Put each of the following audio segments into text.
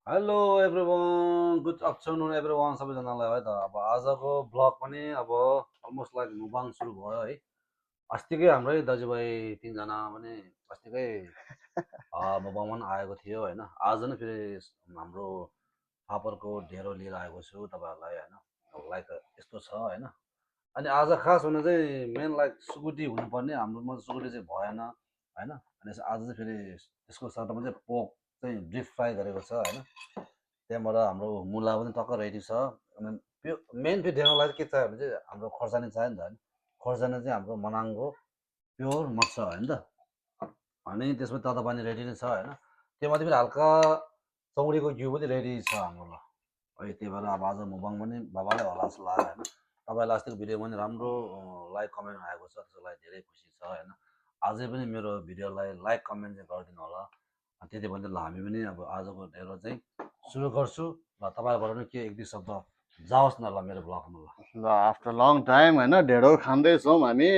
Hello everyone good afternoon everyone सबैजनालाई है त अब आजको ब्लग पनि अब अलमोस्ट लाइक मुबाङ सुरु भयो है अस्तिकै हाम्रै दाजुभाइ तिनजना पनि अस्तिकै मुबाङमा पनि आएको थियो होइन आज नै फेरि हाम्रो फापरको ढेँडो लिएर आएको छु तपाईँहरूलाई होइन अब लाइक यस्तो छ होइन अनि आज खास हुनु चाहिँ मेन लाइक सुकुटी हुनुपर्ने हाम्रोमा सुकुटी चाहिँ भएन होइन अनि आज चाहिँ फेरि त्यसको सट्टामा चाहिँ पोक चाहिँ डिप फ्राई गरेको छ होइन त्यहाँबाट हाम्रो मुला पनि टक्क रेडी छ अनि त्यो मेन फेरि ढेँडोलाई चाहिँ के चाहियो भने चाहिँ हाम्रो खोर्सानी चाहियो नि त होइन खोर्सानी चाहिँ हाम्रो मनाङको प्योर मर्छ होइन त अनि त्यसमा तातो पानी रेडी नै छ होइन त्यो माथि फेरि हल्का चौरीको घिउ पनि रेडी छ हाम्रोमा है त्यही भएर अब आज मुबाङ पनि बाबाले होला जस्तो लाग्यो होइन तपाईँलाई अस्तिको भिडियोमा पनि राम्रो लाइक कमेन्ट आएको छ त्यसको लागि धेरै खुसी छ होइन अझै पनि मेरो भिडियोलाई लाइक कमेन्ट चाहिँ गरिदिनु होला त्यति भन्दै ल हामी पनि अब आजको ढेँडो चाहिँ सुरु गर्छु ल तपाईँबाट पनि के एक दुई शब्द जाओस् न ल मेरो ब्लगमा ल आफ्टर लङ टाइम होइन ढेँडो खाँदैछौँ हामी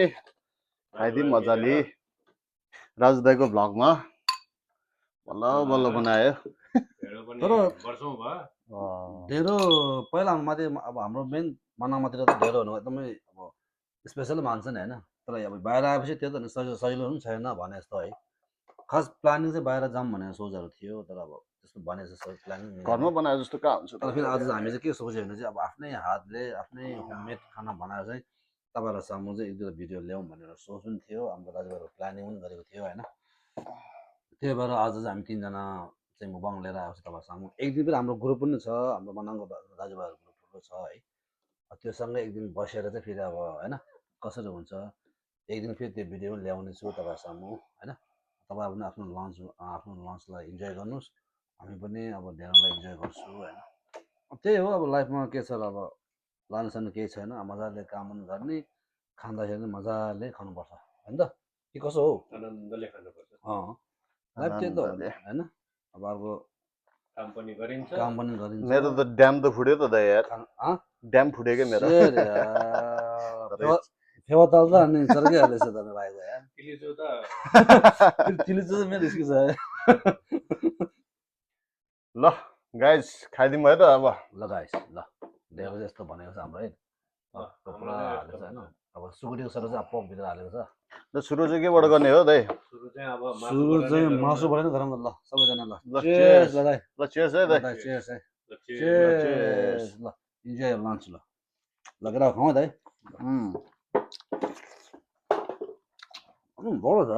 खाइदिउँ मजाले राजु दाईको भ्लगमा बल्ल बल्ल बनायो तर ढेँडो पहिला हाम्रो माथि अब हाम्रो मेन मनाङमातिर त ढेँडो भनेको एकदमै अब स्पेसल मान्छ नि होइन तर अब बाहिर आएपछि त्यो त सजिलो पनि छैन भने जस्तो है खास प्लानिङ चाहिँ बाहिर जाऊँ भनेर सोचहरू थियो तर अब त्यस्तो भने जस्तो प्लानिङ घरमा बनाए जस्तो कहाँ हुन्छ तर फेरि आज हामी चाहिँ के सोच्यो भने चाहिँ अब आफ्नै हातले आफ्नै होममेड खाना बनाएर चाहिँ तपाईँहरूलाई सामु चाहिँ एक दुईवटा भिडियो ल्याउँ भनेर सोच पनि थियो हाम्रो दाजुभाइहरू प्लानिङ पनि गरेको थियो होइन त्यही भएर आज चाहिँ हामी तिनजना चाहिँ मुबाङ लिएर आएको छ तपाईँहरू सामु एक दिन फेरि हाम्रो ग्रुप पनि छ हाम्रो मनाङको दाजुभाइहरू ग्रुप ठुलो छ है त्योसँगै एक दिन बसेर चाहिँ फेरि अब होइन कसरी हुन्छ एक दिन फेरि त्यो भिडियो पनि ल्याउने छु तपाईँहरू सामु होइन तपाईँहरू पनि आफ्नो लन्चलाई इन्जोय गर्नुहोस् हामी पनि अब ढेँडोलाई इन्जोय गर्छु होइन त्यही हो अब लाइफमा के छ अब लानु सानु केही छैन मजाले काम पनि गर्ने खाँदाखेरि पनि मजाले खानुपर्छ होइन त के कसो हो आनन्दले खानुपर्छ लाइफ त्यही त हो होइन अब अर्को काम पनि गरिन्छ मेरो त ड्याम त फुट्यो त दाइ यार ड्याम फुट्यो क्या मेरो फेवा ताल त अनि सर्कै हालेछ त भाइको यार चिलिचो त मेरो स्किस आयो ल गाइस खाइदिउँ भयो त अब ल गाइस ल ढेँडो चाहिँ यस्तो भनेको छ हाम्रो है पुरा हालेको छ होइन अब सुकुटीको सर चाहिँ अब पोकभित्र हालेको छ ल सुरु चाहिँ केबाट गर्ने हो दाइ सुरु चाहिँ मासुबाट नै गरौँ न ल सबैजना ल चेयर्स ल दाइ ल चेयर्स है दाइ चेयर्स है चेयर्स ल इन्जोय लन्च ल लगेर खाउँ है दाइ बडो छ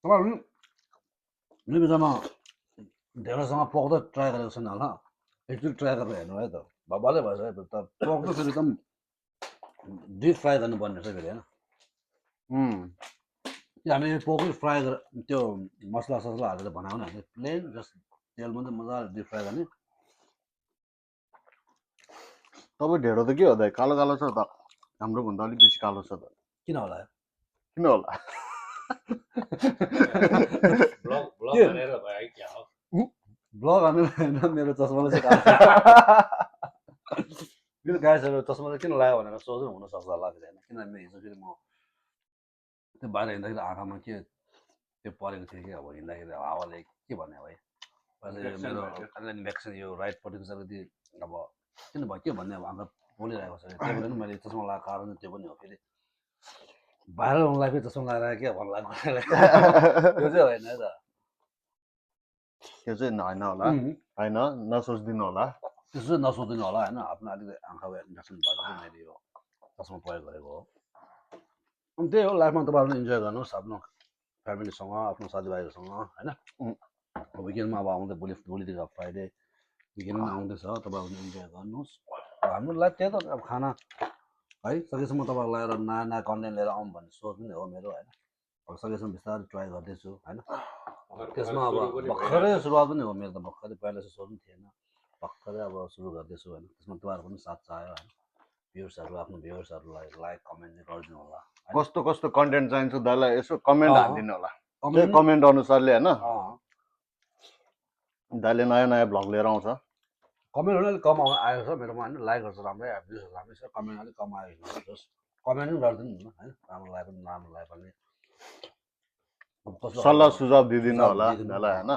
तपाईँहरू पनि बिचमा ढेँडोसँग पोक त ट्राई गरेको छैन होला एकचोटि ट्राई गरेर हेर्नु है त बाबाले भएछ है त पोक त फेरि एकदम डिप फ्राई गर्नुपर्ने रहेछ फेरि होइन हामीले पोकै फ्राई गरेर त्यो मसला ससला हालेर बनायो भने हामीले प्लेन जस्ट तेलमा चाहिँ मजाले डिप फ्राई गर्ने तपाईँ ढेँडो त के हो दाइ कालो कालो छ त हाम्रो भन्दा अलिक बेसी कालो छ त किन होला किन होला ब्लग हानेर होइन मेरो चस्माले चाहिँ मेरो गाइसहरू चस्मा चाहिँ किन लाग्यो भनेर सोच्नु हुनसक्छ होला फेरि होइन किनभने हिजो फेरि म त्यो बाहिर हिँड्दाखेरि आँखामा के त्यो परेको थियो कि अब हिँड्दाखेरि हावाले के भन्ने है मेरो इन्फेक्सन यो राइटपट्टिको चाहिँ अलिकति अब किन भयो के भन्ने अब आँखा पोलिरहेको छ त्यही भएर पनि मैले चस्मा लगाएको कारण त्यो पनि हो फेरि भाइरल हुनुलाई फेरि चस्मा लगाएर के भन्नु लाग्यो त्यो चाहिँ होइन है त त्यो चाहिँ होइन होला होइन नसोचिदिनु होला त्यसो चाहिँ नसोचिदिनु होला होइन आफ्नो अलिकति आँखाको इन्फेक्सन भएर चाहिँ मैले यो चस्मा प्रयोग गरेको हो अनि त्यही हो लाइफमा तपाईँहरू इन्जोय गर्नुहोस् आफ्नो फ्यामिलीसँग आफ्नो साथीभाइहरूसँग होइन अब विकेन्डमा अब आउँदै भोलितिर फ्राइडे विकेन्ड पनि आउँदैछ तपाईँहरू इन्जोय गर्नुहोस् हाम्रो लाइफ त्यही त अब खाना है सकेसम्म तपाईँहरूलाई एउटा नयाँ नयाँ कन्टेन्ट लिएर आउँ भन्ने सोच पनि हो मेरो होइन अब सकेसम्म बिस्तारै ट्राई गर्दैछु होइन त्यसमा अब भर्खरै सुरुवात पनि हो मेरो त भर्खरै पहिला चाहिँ सोच्नु थिएन भर्खरै अब सुरु गर्दैछु होइन त्यसमा तपाईँहरूको पनि साथ चाहियो होइन भ्युर्सहरू आफ्नो भ्युर्सहरूलाई लाइक कमेन्ट गरिदिनु होला कस्तो कस्तो कन्टेन्ट चाहिन्छ दाइलाई यसो कमेन्ट हालिदिनु होला त्यो कमेन्ट अनुसारले होइन दाइले नयाँ नयाँ भ्लग लिएर आउँछ कमेन्ट पनि अलिक कम आएको छ मेरोमा होइन लाइकहरू त राम्रै भ्युजहरू राम्रै छ कमेन्ट अलिक कम आएको छ जस कमेन्ट पनि गरिदिनु न होइन राम्रो लाग्यो पनि नराम्रो लाग्यो भने कस्तो सल्लाह खालको सुझाव दिदिनु सुझाव होला दिइदिनु, होला होइन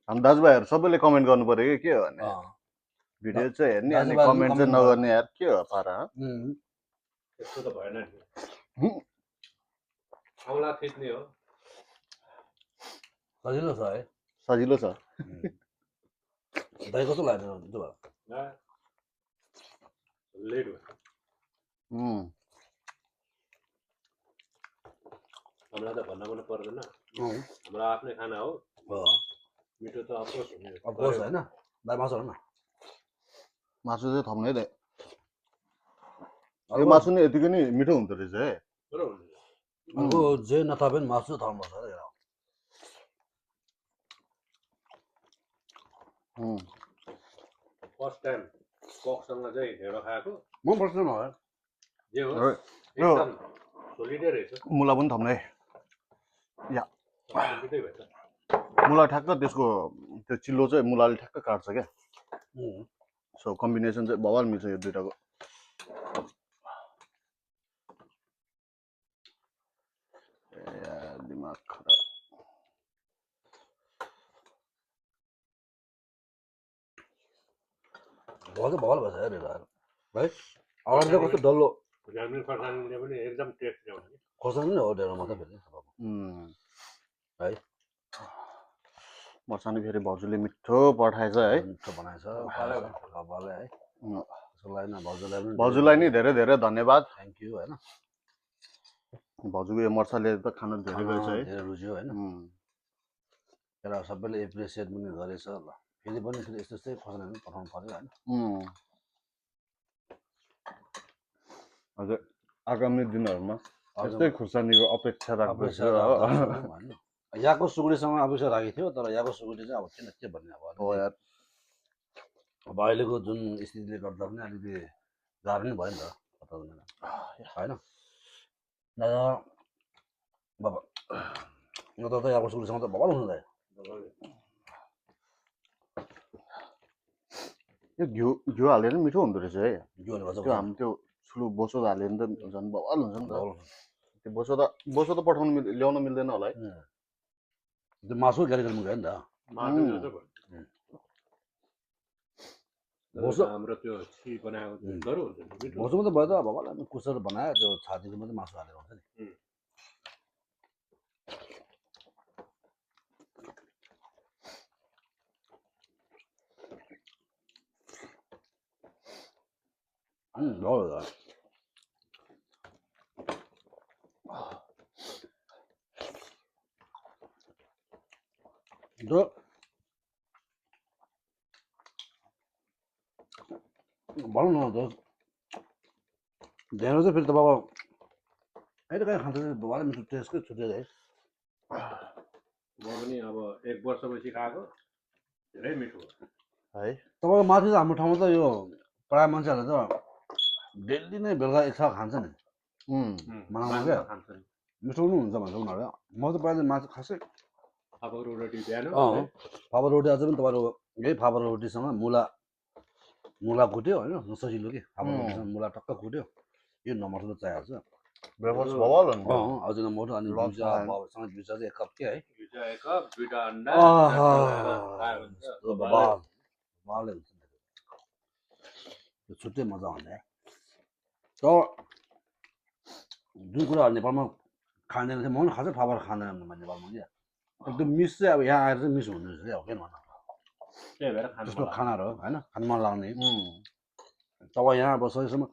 हामी दाजुभाइहरू सबैले कमेन्ट गर्नु पर्यो कि के हो भने अँ, भिडियो चाहिँ हेर्ने अनि दाजुभाइहरू कमेन्ट चाहिँ comment नगर्ने यार के हो पारा उम्, त्यस्तो त भएन नि हुँ? औँला थिच्ने हो सजिलो छ है सजिलो छ दही कस्तो लाग्यो त्यो भएर ला, लेट भयो उम्, हामीलाई त भन्न पनि पर्दैन अँ, हाम्रो आफ्नै खाना हो अँ, मिठो त अफकोर्स हुने अब कोर्स होइन दाइ मासु होइन मासु चाहिँ थप्नै दे यो अर्को मासु नि यतिकै नि मिठो हुँदो रहेछ है तर हुने अर्को जे नथपे पनि मासु थप्नुपर्छ है हेर। उम्, फर्स्ट टाइम पकसँग चाहिँ ढेँडो खाएको मन पर्छ मलाई जे है, होस् यो एकदम सोलिडै रहेछ मुला पनि थप्नै या मिठै भएछ मुला ठ्याक्क त्यसको त्यो चिल्लो चाहिँ मुलाले ठ्याक्क काट्छ क्या उम्, सो कम्बिनेसन चाहिँ बवाल मिल्छ यो दुइटाको ए यार, दिमाग खराब भल चाहिँ भल भएछ हेर हेर है अगाडि चाहिँ कस्तो डल्लो झालमुरी खोर्सानीले पनि एकदम टेस्ट ल्याउने कि खोर्सानी नै हो ढेँडोमा त फेरि उम्, है मर्सानी फेरि भाउजूले मिठो पठाएछ है मिठो बनाएछ कपालै कपालै है उम्, त्यसको लागि न भाउजूलाई पनि भाउजूलाई नि धेरै धेरै धन्यवाद थ्याङ्क यू होइन भाउजूको यो मर्साले त खान धेरै रहेछ है धेरै रुच्यो होइन उम्, र सबैले एप्रिसिएट पनि गरेछ ल फेरि पनि फेरि यस्तो यस्तै खोर्सानी पनि पठाउनु पर्यो होइन उम्। हजुर आगामी दिनहरूमा यस्तै खुर्सानीको अपेक्षा राख्दछु अपेक्षा हो राख्दछौँ होइन यहाँको सुकुटीसँग अपेक्षा राखेको थियो तर यहाँको सुकुटी चाहिँ अब किन के भन्ने अब हो यार अब अहिलेको जुन स्थितिले गर्दा पनि अलिकति गाह्रो नै भयो नि त बताउनु होइन बाबा न त यहाँको सुकुटीसँग त भगवान् हुँदैन यो घिउ घिउ हालेर मिठो हुँदो रहेछ है यो भने त्यो हामी त्यो सुलु बोसो हालेर त झन् बवाल हुन्छ नि त भगवान् त्यो बोसो त पठाउनु ल्याउन मिल्दैन होला है त्यो मासु क्यारेक्टर मुख्य नि त मासु जस्तो भयो बोसो हाम्रो त्यो छि बनाएको गह्रो हुन्छ नि मिठो भोजमा त भयो त भगवान् कुचर बनायो त्यो छातीको मात्रै मासु हालेर हुन्छ नि भयो त त्यो भनौँ न त्यो ढेँडो चाहिँ फेरि त बाबा अहिले कहीँ खान्छ भगवान् मिठो टेस्टकै छुट्यो है म पनि अब 1 वर्षपछि खाएको धेरै मिठो हो है तपाईँको माथि त हाम्रो ठाउँमा त यो प्रायः मान्छेहरूले त डेली नै बेलुका एक छाक खान्छ नि मामा क्या खान्छन् मिठो पनि हुन्छ भन्छ उनीहरू म त प्रायः मासु खासै फापरको रोटी बिहान फापर रोटी अझै पनि तपाईँको यही फापर रोटीसँग मुला कुट्यो होइन सजिलो कि फापर रोटीसँग मुला टक्क कुट्यो यो नमर्साले चाहिहाल्छ ब्रेकफास्ट बवाल हुन्छ अझै मोटो अनि लन्च भुजा खाएँ। बाउसँग भुजा चाहिँ 1 कप के है भिजा 1 कप 2टा अन्डा आहा, खायो भने त त्यो बवालै हुन्छ नि त्यो छुट्टै मजा आउँछ है तर जुन कुराहरू नेपालमा खाँदैन थियो म पनि खासै फापर खाँदैन नेपालमा क्या त्यो मिस चाहिँ अब यहाँ आएर चाहिँ मिस हुँदो रहेछ क्या हो किन भन्नु त्यही भएर खानु त्यस्तो मन लाग्छ। खानाहरू होइन खानु मन लाग्ने तपाईँ यहाँ अब सकेसम्म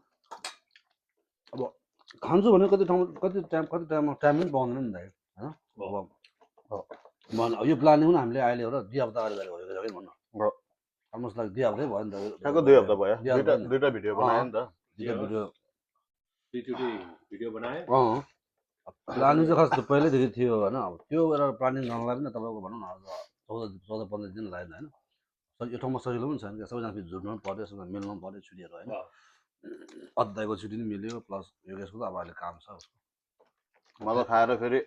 अब खान्छु भने कति टाइममा टाइम पनि पाउँदैन नि त होइन अब यो प्लानिङ पनि हामीले अहिले हो र 2 हप्ता अगाडि गरेको हो कि भन्नु हो। अलमोस्ट लाइक 2 हप्तै भयो नि त ठ्याक्क 2 हप्ता भयो दुई हप्ता होइन। दुइटा भिडियो बनायो नि त दुईटा भिडियो दुईचोटि भिडियो बनाएँ प्लानिङ चाहिँ खास पहिल्यैदेखि थियो होइन अब त्यो एउटा प्लानिङ गर्नलाई पनि तपाईँको भनौँ न अब 14-15 दिन लाग्यो होइन यो ठाउँमा सजिलो पनि छैन क्या सबैजना फेरि जुट्नु पनि पऱ्यो सबैजना मिल्नु पनि पऱ्यो छुट्टीहरू होइन अद्धाइको छुट्टी पनि मिल्यो प्लस योगेशको त अब अहिले काम छ उसको मजा खाएर फेरि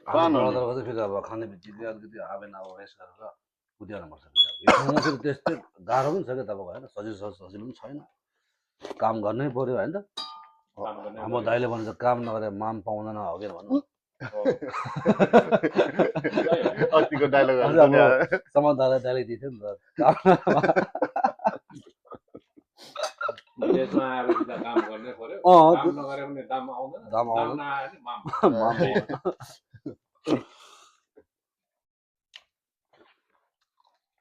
हाम्रो ब्रदरको चाहिँ फेरि अब खाने बित्तिकै अलिकति हाफ एन आवर रेस्ट गरेर कुदिहाल्नुपर्छ फेरि अब यो ठाउँमा फेरि त्यस्तै गाह्रो पनि छ क्या तपाईँको होइन सजिलो पनि छैन काम गर्नै पऱ्यो होइन काम गर्ने हाम्रो दाइले भन्छ काम नगरे माम पाउँदैन हो कि भन्नु अस्तिको डायलग समाधान दाइले दिन्थ्यो नि त देशमा आएपछि त काम गर्नै पर्यो काम नगरे पनि दाम आउँदैन दाम दाम आउँदैन। नआयो भने माम माम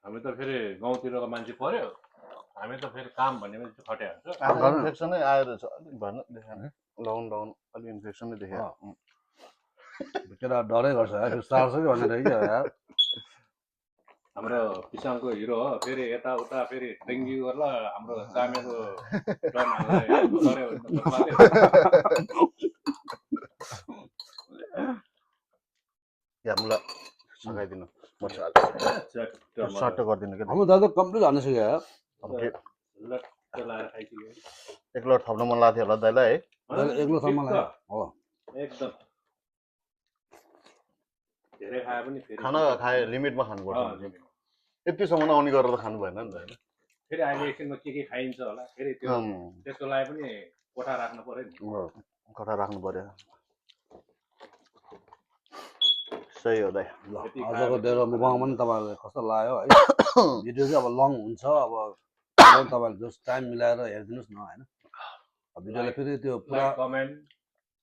हामी त फेरि गाउँतिरको मान्छे पर्यो हामी त फेरि काम भन्ने पनि खट्या हुन्छ इन्फेक्सनै आएर छ अलिक भर्न देखाएन लाउन अलिक इन्फेक्सनै देखायो केटा डरै गर्छ यार सार्छ कि भनेर क्या यार हाम्रो किसानको हिरो हो फेरि यताउता फेरि डेङ्गु गर्ला हाम्रो जामेको डनहरूलाई गऱ्यो भने त बर्बादै या मलाई सघाइदिनु मसाला हुन्छ। सट्ट गरिदिनु क्या हाम्रो दादा कम्प्लिट हानिसक्यो यार लट्ट लाएर खाइसक्यो एक लोट थप्न मन लाग्थ्यो होला दाइलाई है दाइले एक्लोसम्म लाग्यो हो एकदम धेरै खाए पनि फेरि खाना खाए लिमिटमा खानुपर्छ यतिसम्म आउने गरेर त खानु भएन नि त होइन फेरि अहिले एकछिनमा के खाइन्छ होला फेरि त्यो त्यसको लागि पनि कोठा राख्नु पर्यो नि कता राख्नु पर्यो सही हो दाइ ल आजको डेलो मुबाङ पनि तपाईँहरूले कस्तो लाग्यो है भिडियो चाहिँ अब लङ हुन्छ अब तपाईँहरूले जस टाइम मिलाएर हेरिदिनुहोस् न होइन भिडियोलाई फेरि त्यो पुरा कमेन्ट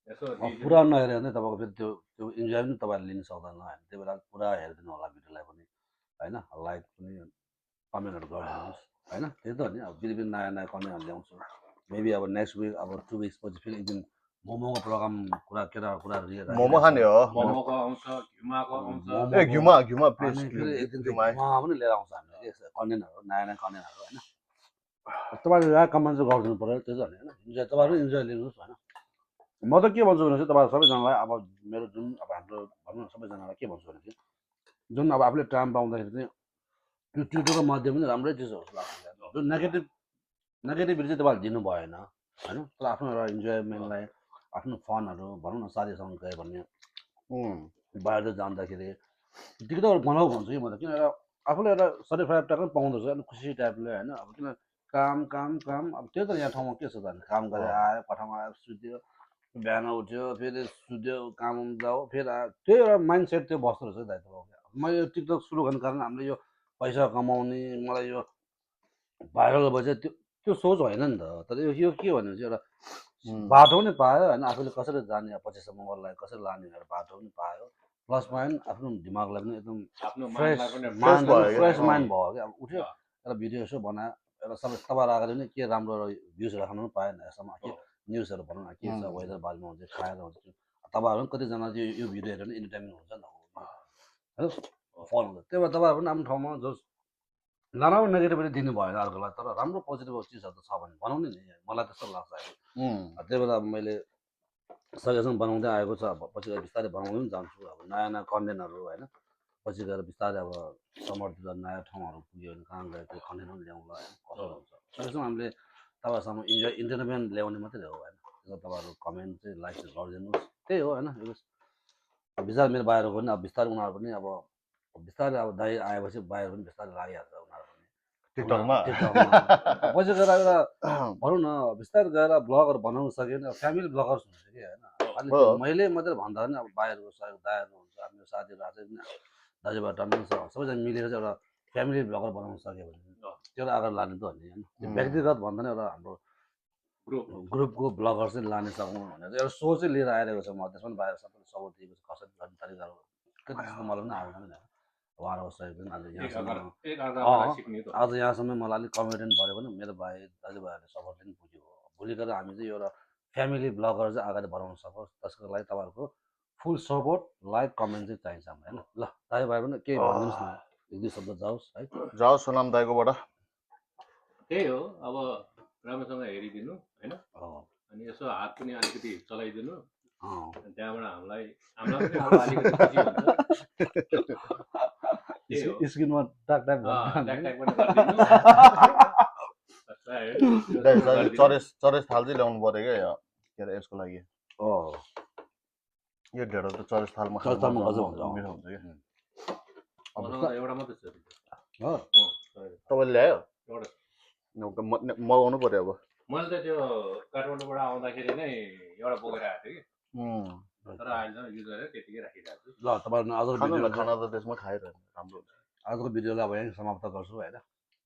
यसो पुरा नहेऱ्यो भने तपाईँको फेरि त्यो त्यो इन्जोय पनि तपाईँहरूले लिन सक्दैन होइन त्यही भएर पुरा हेरिदिनु होला भिडियोलाई पनि होइन लाइक पनि कमेन्टहरू गरिदिनुहोस् होइन त्यही त हो नि अब फेरि फेरि नयाँ नयाँ कमेन्टहरू ल्याउँछु मेबी अब नेक्स्ट विक अब 2 weeks पछि फेरि एकदिन मोमोको प्रोग्राम कुराहरू लिएर मोमो खाने हो मोमोको आउँछ घिउमाको आउँछ ए घिउमा प्लिज अनि फेरि एकदिन चाहिँ घिउमा पनि लिएर आउँछ हामीले कन्टेन्टहरू नयाँ नयाँ कन्टेन्टहरू होइन तपाईँहरूले यहाँ कमेन्ट चाहिँ गरिदिनु पऱ्यो त्यो चाहिँ होइन इन्जोय तपाईँहरू इन्जोय लिनुहोस् होइन म त के भन्छु भने चाहिँ तपाईँहरू सबैजनालाई अब मेरो जुन अब हाम्रो भनौँ न सबैजनालाई के भन्छु भने चाहिँ जुन अब आफूले टाइम पाउँदाखेरि चाहिँ त्यो ट्विटरको माध्यम पनि राम्रै चिज हो जस्तो लाग्छ जुन नेगेटिभिटी चाहिँ तपाईँहरूले दिनु भएन होइन तर आफ्नो एउटा इन्जोयमेन्टलाई आफ्नो फनहरू भनौँ न साथीसँग गयो भने बाहिर जाँदाखेरि टिकटहरू बनाऊ भन्छु कि म त किन एउटा आफूले एउटा सर्टिफाइड टाइपमा पाउँदो रहेछ अलिक खुसी टाइपले होइन अब किन काम अब त्यो त यहाँ ठाउँमा के छ त काम गरेर आयो कोठामा आयो सुत्यो बिहान उठ्यो फेरि सुत्यो काम जाऊ फेरि आयो त्यो एउटा माइन्ड सेट त्यो बस्दो रहेछ दाइ तपाईँको मैले यो टिकटक सुरु गर्ने कारण हामीले यो पैसा कमाउने मलाई यो भाइरल भएछ त्यो सोच होइन नि त तर यो के भने चाहिँ एउटा बाटो पनि पायो होइन आफूले कसरी जाने पछिसम्म मलाई कसरी लाने भनेर बाटो पनि पायो प्लस पोइन्ट आफ्नो दिमागलाई पनि एकदम आफ्नो फ्रेस माइन्ड भयो क्या अब उठ्यो एउटा भिडियो यसो बनायो एउटा सबै तपाईँहरू अगाडि पनि के राम्रो भ्युज राख्नु पनि पाएन यसमा के न्युजहरू भनौँ न के छ वेदर बारेमा हुन्छ खाएर हुन्छ तपाईँहरू पनि कतिजना यो भिडियो हेरेर पनि इन्टरटेनमेन्ट हुन्छ नि होइन फलो हुन्छ त्यही भएर तपाईँहरू पनि आफ्नो ठाउँमा जस नराम्रो नेगेटिभिटी दिनु भएन अर्कोलाई तर राम्रो पोजिटिभ चिजहरू त छ भने बनाउने नि मलाई त्यस्तो लाग्छ अहिले त्यही भएर अब मैले सकेसम्म बनाउँदै आएको छ अब पछि गएर बिस्तारै बनाउँदै पनि जान्छु अब नयाँ नयाँ कन्टेन्टहरू होइन पछि गएर बिस्तारै अब समरतिर नयाँ ठाउँहरू पुग्यो भने कहाँ गयो त्यो कन्टेन्ट पनि ल्याउँला होइन कसो हुन्छ सकेसम्म हामीले तपाईँहरूसँग इन्टरटेनमेन्ट ल्याउने मात्रै हो होइन त्यसमा तपाईँहरू कमेन्ट चाहिँ लाइक चाहिँ गरिदिनुहोस् त्यही हो होइन बिस्तारै मेरो बाहिर पनि अब बिस्तारै उनीहरू पनि अब बिस्तारै अब दाइ आएपछि बाहिर पनि बिस्तारै लागिहाल्छ उनीहरू पनि टिकटकमा पछि गएर एउटा भनौँ न बिस्तारै गएर ब्लगहरू बनाउनु सक्यो भने फ्यामिली ब्लगर्स हुन्छ कि होइन अलिक मैले मात्रै भन्दा पनि अब बाहिरको सहयोग दायाहरू हुन्छ मेरो साथीहरू आएको दाजुभाइ टन्डन छ सबैजना मिलेर चाहिँ एउटा फ्यामिली ब्लगर बनाउनु सक्यो भने त्यो अगाडि लाने त हो नि होइन त्यो व्यक्तिगत भन्दा नि एउटा हाम्रो ग्रुपको ब्लगर चाहिँ लाने सकौँ भनेर एउटा सोच चाहिँ लिएर आइरहेको छ म त्यसमा पनि बाहिर सबैले सपोर्ट दिएको छ कसरी गर्ने तरिकाहरू कति जस्तो मलाई पनि आउँदैन नि उहाँहरूको सहयोग पनि आज यहाँसम्म मलाई अलिक कन्फिडेन्ट भयो भने मेरो भाइ दाजुभाइहरूले सपोर्ट पनि पुग्यो भोलि गएर हामी चाहिँ एउटा फ्यामिली ब्लगर चाहिँ अगाडि बढाउन सकोस् त्यसको लागि तपाईँहरूको फुल सपोर्ट लाइक कमेन्ट चाहिँ चाहिन्छ हामीलाई होइन ल दाजुभाइ पनि केही भनिदिनुहोस् न एक दुई शब्द जाओस् है जाओस् सोनाम दाइकोबाट त्यही हो अब राम्रोसँग हेरिदिनु होइन अनि यसो हात पनि अलिकति चलाइदिनु त्यहाँबाट हामीलाई पनि अब अलिकति खुसी हुन्छ स्क्रिनमा टाक टाक चरेस थाल चाहिँ ल्याउनु पर्यो क्या के अरे यसको लागि यो ढेँडो त चरेस थालमा मिठो हुन्छ क्या एउटा मात्रै छ तपाईँले ल्यायो मगाउनु पर्यो अब मैले त त्यो काठमाडौँबाट आउँदाखेरि नै एउटा बोकेर आएको थिएँ कि तर अहिलेसम्म युज गरेर त्यतिकै राखिरहेको छु ल तपाईँहरू आजको खानु न भिडियो खाना त त्यसमा खाइरहनु राम्रो हुन्छ आजको भिडियोलाई अब यहीँ समाप्त गर्छु होइन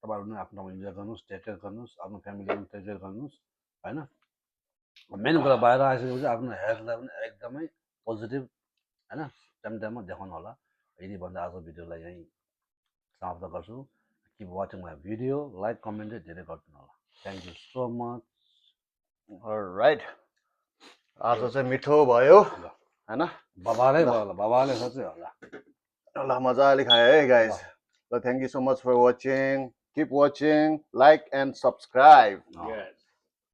तपाईँहरू पनि आफ्नो इन्जोय गर्नुहोस् टेक केयर गर्नुहोस् आफ्नो फ्यामिली पनि टेक केयर गर्नुहोस् होइन मेन कुरा बाहिर आइसकेपछि आफ्नो हेल्थलाई पनि एकदमै पोजिटिभ होइन टाइम टाइममा देखाउनु होला यदि भन्दा आजको भिडियोलाई यहीँ समाप्त गर्छु keep watching my video like comment चाहिँ धेरै गरिदिनु होला thank you so much right आज चाहिँ मिठो भयो होइन बाबाले भयो होला बाबाले साँच्चै होला ल मजाले खायो है गाइज ल thank you so much for watching keep watching like and subscribe Yes.